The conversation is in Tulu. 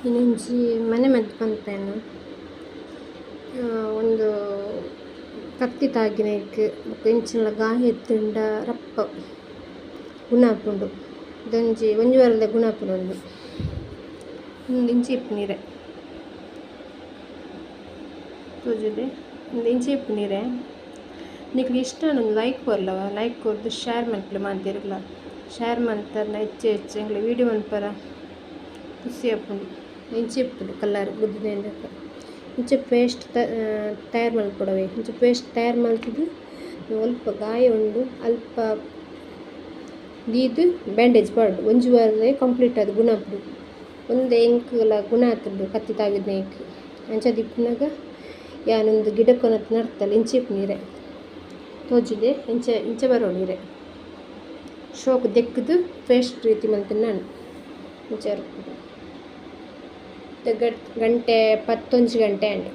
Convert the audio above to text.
ಉಂದೊಂಜಿ ಮನೆ ಮದ್ದು ಪನ್ಪೆ ಯಾನ್ ಉಂದು ಕತ್ತಿ ತಾಗಿನೈಕ್ ಬೊಕ ಎಂಚಿನಲ ಗಾಯ ಇತ್ತುಂಡ ರಪ್ಪ ಗುಣ ಆಪುಂಡು ಉಂದೊಂಜಿ ಒಂಜಿ ವಾರದ ಗುಣ ಆಪುಂಡು ಉಂದು ಉಂದು ಇಂಚ ಇಪ್ಪುನು ಇರೆ ತೋಜುಂಡೆ ಉಂದು ಇಂಚ ಇಪ್ಪುನು ಇರೆ ನಿಕ್ಲೆಗ್ ಇಷ್ಟ ಆಂಡ ಒಂಜಿ ಲೈಕ್ ಕೊರ್ಲವ ಲೈಕ್ ಕೊರ್ದು ಶೇರ್ ಮನ್ಪುಲೆ ಮಾತೆರ್ಗ್ಲ ಶೇರ್ ಮಂತರ್ನ ಹೆಚ್ಚ ಹೆಚ್ಚ ಎಂಕ್ಲೆ ವೀಡಿಯೋ ಮನ್ಪರ ಖುಷಿ ಆಪುಂಡು ಇಂಚ ಇಪ್ಪುಂಡು ಕಲರ್ ಗುದ್ದುದೈಲಕ ಇಂಚ ಪೇಸ್ಟ್ ತಯಾರ್ ಮನ್ಪೊಡವೆ ಇಂಚ ಪೇಸ್ಟ್ ತಯಾರ್ ಮಲ್ತುದು ಒಲ್ಪ ಗಾಯ ಉಂಡು ಅಲ್ಪ ದೀದ್ ಬ್ಯಾಂಡೇಜ್ ಪಾಡೊಡು ಒಂಜಿ ವಾರಡೆ ಕಂಪ್ಲೀಟ್ ಆದ್ ಗುಣ ಆಪುಂಡು ಉಂದು ಎಂಕುಲ ಗುಣ ಆತುಂಡು ಕತ್ತಿ ತಾಗಿನೈಕ್ ಅಂಚಾದ್ ಇಪ್ಪುನಗ ಯಾನ್ ಉಂದು ಗಿಡ ಕೊನತ್ ನಡ್ತಲ್ ಇಂಚ ಇಪ್ಪುನು ಇರೆ ತೋಜುಂಡೆ ಇಂಚ ಇಂಚ ಬರೊಡು ಇರೆ ಶೋಕು ದೆಕ್ಕುದು ಪೇಸ್ಟ್ ರೀತಿ ಮಂತುಂಡ ಇಂಚ ಗಂಟೆ 11 ಗಂಟೆ ಆಂಡ್.